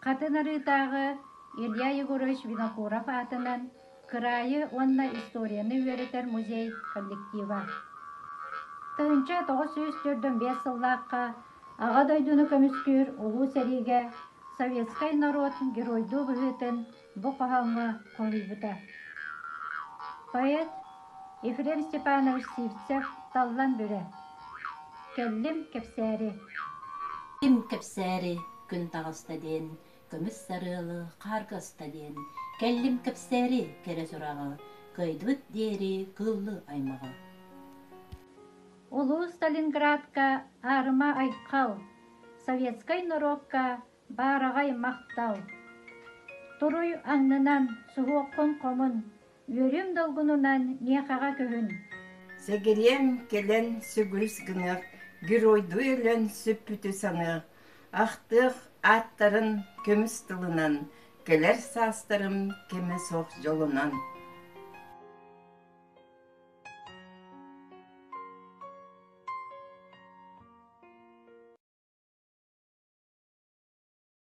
Хатын Арыытааҕы Илья Егорович Винокуров аатынан кыраайы уонна историяны үөрэтэр музей коллектива. 1945 сыллаахха Аҕа дойдуну көмүскүүр Улуу сэриигэ советскай норуот геройдуу быһыытын бу хоһооҥҥо хоһуйбута. Поэт Ефрем Степанович Сивцев «Таллан Бүрэ» Кэллим кэпсээри Ким кэпсээри күн таҕыста диэн, көмүс сарыалы хаарга ыста диэн, кэллим кэпсээри кэрэ сураҕы, кыайдыбыт диэри кыыллы аймаҕы. Улуу Сталинградка аарыма айхал, советскай норуокка баараҕай махтал! Туруй аннынан, суһуоххун хомун, үөрүүм долгунунан миэхэҕэ көһүн! Сэгириэм кэлэн сүгүрүс гыныах, геройдуу өлөн сүппүтү саныах, ахтыах ааттарын көмүс тылынан, кэлэр саастарым кэмэ суох дьолунан.